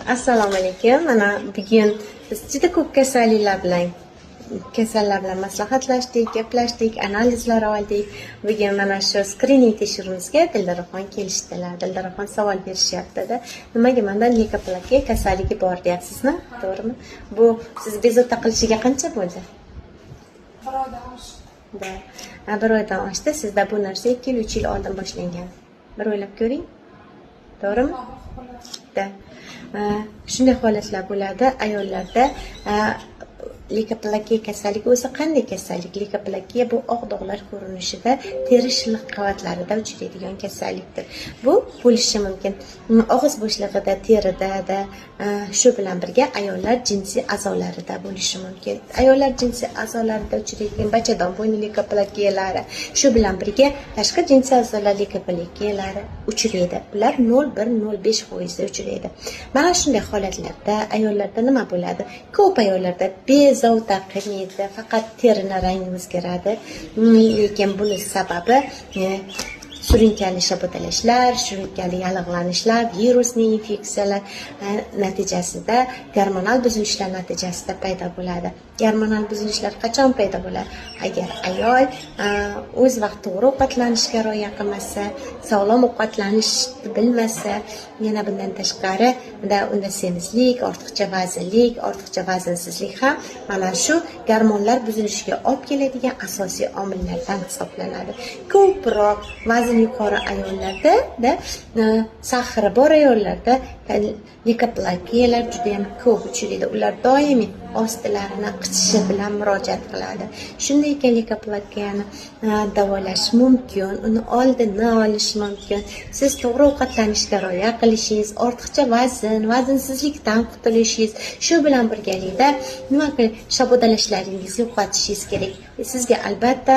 Assalomu alaykum. Mana bugun biz juda ko'p kasallar bilan maslahatlashdik, gaplashdik, analizlar oldik. Bugun mana shu skrining tekshiruvimizga Dildoraxon kelishdilar. Dildoraxon savol berishyapti-da. Nimaga menda leykoplakiya kasalligi bor deyapsizmi? To'g'rimi? Bu siz bezovta qilishiga qancha bo'ldi? Bir oydan oshdi. Да. Bir oydan oshdi. Sizda bu narsa 2 yil, 3 yil oldin boshlangan. Bir o'ylab ko'ring. To'g'rimi? Og'riq bo'ladi. Да. Shunday holatlar bo'ladi ayollarda. Leykoplakiya kasalligi o'zi qanday kasallik? Leykoplakiya bu oq dog'lar ko'rinishida teri shilliq qavatlarida uchraydigan kasallikdir. Bu bo'lishi mumkin og'iz bo'shlig'ida, terida da, shu bilan birga ayollar jinsiy a'zolarida bo'lishi mumkin. Ayollar jinsiy a'zolarida uchraydigan bachadon bo'yni leykoplakiyalari, shu bilan birga tashqi jinsiy a'zolar leykoplakiyalari uchraydi. Ular 0,1-0,5 foizda uchraydi. Mana shunday holatlarda ayollarda nima bo'ladi? Ko'p ayollarda bezovta qilmaydi, faqat terini rangi o'zgaradi. Lekin buni sababi surunkali shabudalashlar, surunkali yallig'lanishlar, virusli infeksiyalar natijasida, gormonal buzilishlar natijasida paydo bo'ladi. Gormonal buzilishlar qachon paydo bo'ladi? Agar ayol o'z vaqt to'g'ri ovqatlanishga rioya qilmasa, sog'lom ovqatlanishni bilmasa, yana bundan tashqari unda semizlik, ortiqcha vaznlik, ortiqcha vazinsizlik ham mana shu gormonlar buzilishiga olib keladigan asosiy omillardan hisoblanadi. Ko'proq vazn yuqori ayollarda da, сахар i bor ayollarda leykoplakiyalar juda ham ko'p uchraydi. Ular doimiy ostilarini qichishi bilan murojaat qiladi. Shunday ekan, leykoplakiyani davolash mumkin, uni oldini olish mumkin. Siz to'g'ri ovqatlanishga rioya qilishingiz, ortiqcha vazn, vazinsizlikdan qutulishingiz, shu bilan birgalikda nima qil shabudalishlaringizni yo'qotishingiz kerak. Sizga albatta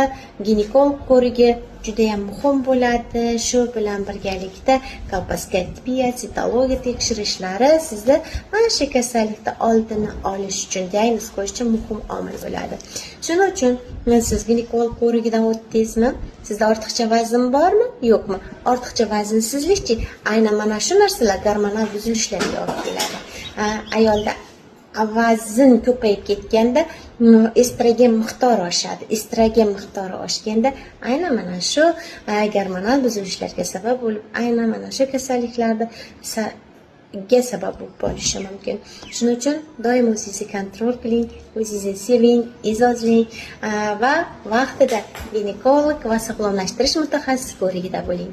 ginekolog ko'rigi judayam muhim bo'ladi. Shu bilan birgalikda kolposkopiya, sitologiya tekshirishlari sizni mana shu kasallikni oldini olish uchun, diagnoz qo'yish uchun muhim omil bo'ladi. Shuning uchun siz ginekolog ko'rigidan o'tdingizmi? Sizda ortiqcha vazn bormi, yo'qmi? Ortiqcha vazinsizlikchi? Aynan mana shu narsalar gormonal buzilishlarga olib keladi. Ayolda vazn ko'payib ketganda estrogen miqdori oshadi. Estrogen miqdori oshganda aynan mana shu gormonal buzilishlarga sabab bo'lib, aynan mana shu kasalliklarni ga sabab bo'lib qolishi mumkin. Shuning uchun doim o'zingizni контроль qiling, o'zingizni seving, e'zozlang va vaqtida ginekolog va sog'lomlashtirish mutaxassisi ko'rigida bo'ling.